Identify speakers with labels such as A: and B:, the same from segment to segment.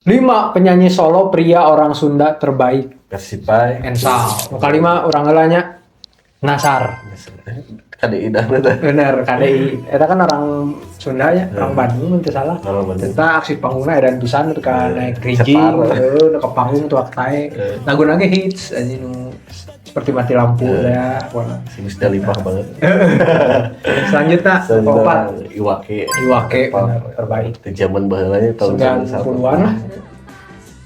A: Lima penyanyi solo pria orang Sunda terbaik.
B: Versi Pai.
A: Ensal. Nu kalima urang heula nya, Nassar.
B: KDI dah teh.
A: Bener, KDI. Eta kan orang Sunda ya, orang Bandung mun teu salah.
B: Orang Bandung.
A: Eta aksi panggungna edan pisan teu ka naik rijing,
B: Separ.
A: Heuh, ke panggung tuh tae. Laguna ge hits anjing, nu Seperti Mati Lampu ya. Pokona.
B: Si Musdalifah banget.
A: Selanjutnya keempat.
B: Iwa K.
A: Iwa K, bener, terbaik.
B: Di zaman baheula nya tahun
A: 90-an lah.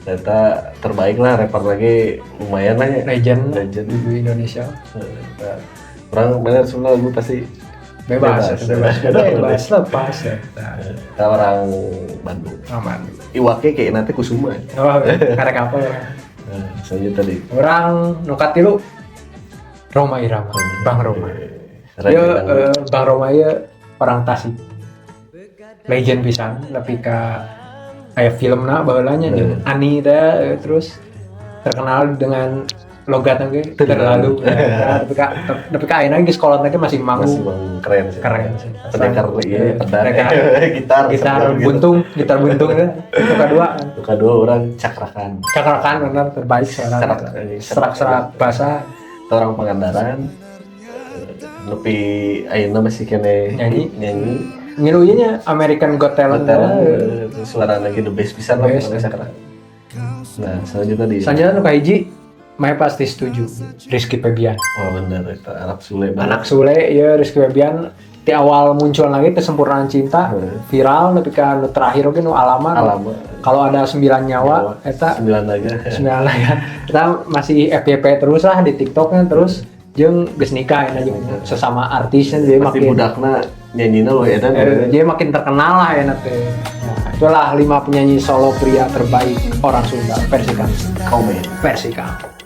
B: Ternyata terbaik lah, rapper lagi lumayan lah ya.
A: Legend,
B: Legend.
A: di Indonesia.
B: Eta. Orang bener semua lagu pasti
A: bebas,
B: bebas.
A: Bebas, bebas, lepas ya. Nah,
B: Eta orang Bandung.
A: Aman.
B: Iwa K kayak nanti Kusuma.
A: Oh, karek apa ya?
B: Nah, selanjutnya tadi.
A: Urang nu katilu, Rhoma Irama, Bang Rhoma.
B: Keren,
A: Ya,
B: keren.
A: Bang Rhoma ya orang Tasik. Legend pisan, lebih ke kayak filmna baheula nya jeung Ani teh, terus terkenal dengan logatna ge terlalu ya, tapi ka ayeuna geus kolot ge masih
B: Masih
A: manggung.
B: Bang, keren sih.
A: Keren sih.
B: Pendekar iya, pedang.
A: Pendekar.
B: Gitar,
A: gitar
B: gitu.
A: Buntung, gitar buntung teh. Nu kadua.
B: Nu kadua urang Cakra Khan.
A: Cakra Khan bener terbaik suara.
B: Serak,
A: Serak-serak basah.
B: Itu orang Pangandaran. Lebih ayeuna masih keneh
A: Nyanyi.
B: Nyanyi.
A: Ngilu ieu nya American Got Talent.
B: Got Talent, suara lagi the best pisan lah
A: Best.
B: pokoknya Cakra. Nah, selanjutnya di
A: Selanjutnya nu kahiji, Maya pasti setuju. Rizky Febian.
B: Oh bener, itu anak Sule banget.
A: Anak Sule ya Rizky Febian, di awal muncul lagi Kesempurnaan Cinta viral nepi ka nu terakhir oge nu Alama.
B: Alama.
A: Kalau Ada Sembilan Nyawa, eta
B: Sembilan lagi.
A: Sembilan lah ya. Kita masih FYP terus lah di TikToknya, terus jeung geus nikah ya, jeung sesama artisnya jadi
B: Pasti
A: makin
B: budakna nyanyina lo edan.
A: Dia makin terkenal lah ya nanti. Nah, itulah lima penyanyi solo pria terbaik orang Sunda versi kami.
B: Komen.
A: Versi kami.